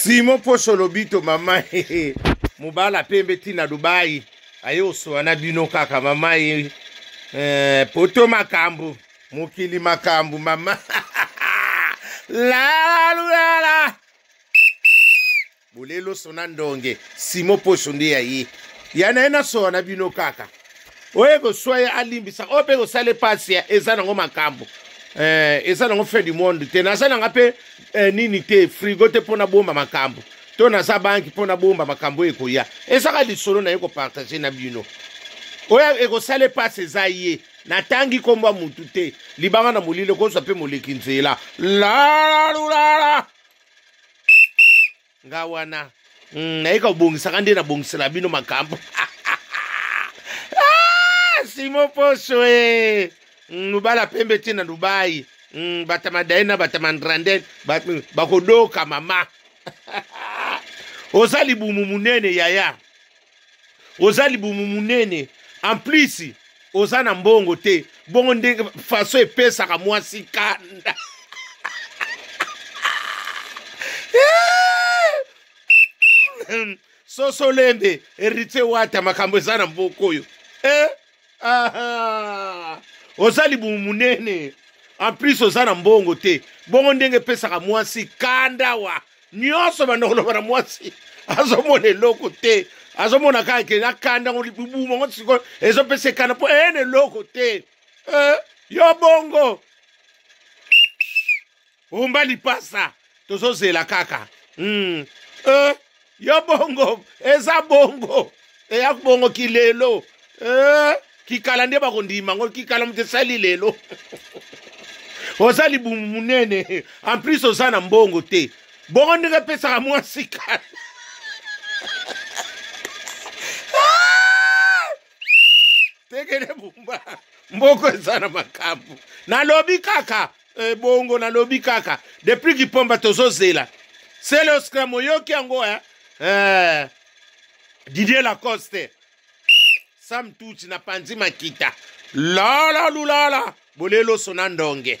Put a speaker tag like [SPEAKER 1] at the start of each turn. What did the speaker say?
[SPEAKER 1] Simon Poso Lobito mama mobala pembe ti na Dubai aye osoa na bino kaka mama ye eh, poto makambo mokili makambo mama lalulala bolelo sona ndonge simo poso nde ya ye ya na ye nasowa na bino kaka oyo ekoswa ye alimbisa oyo mpe ekosala epasi ya eza nango makambo eh, eza nango fin du monde te naza nanga mpe eh, nini te frigo te mpo nabomba makambo to naza banki mpo nabomba makambo oyo ekoya ezaka lisolo na ye kopartage na bino oyo ekosala epasi eza ye natangi nkombo ya motu te libanga na molilo ekozwa mpe moleki nzela lalulala nga wana naye kobongisaka nde nabongisela bino makambo. Ah, Simon Poso e mobala pembe te na Dubai, batamadaye na batamandranden bakodoka mama. Oza libumu munene yaya, oza libumu munene, en plus oza na mbongo te, bongo ndenge faso epesaka mwasi kanda. Soso lembe Héritier Wata, makambo eza na mboka oyo eh? Aha. Oza libumu munene, en plus oza na mbongo te, bongo ndenge epesaka mwasi kanda wa nyonso banda koloba na mwasi azomona eloko te, azomona kaka ke akanda ngo libumu yango sikoyo ezopesa ekanda mpo eye na eloko te eh, yo bongo omba lipasa tozozela kaka eh, yo bongo eza bongo eya bongo kilelo eh, kikala nde bakondima ngo kikala moto esali lelo. Oza libumu munene, en plus oza na mbongo te, bongo ndenge epesaka mwasi kala. Tekele bumba mboko eza na makambo nalobi kaka eh, bongo nalobi kaka depuis kipomba tozozela sele oscram oyoki yango eh? Eh, Didier Lacoste Sam Tuchi na panzi makita lala lulala bolelo sona ndonge.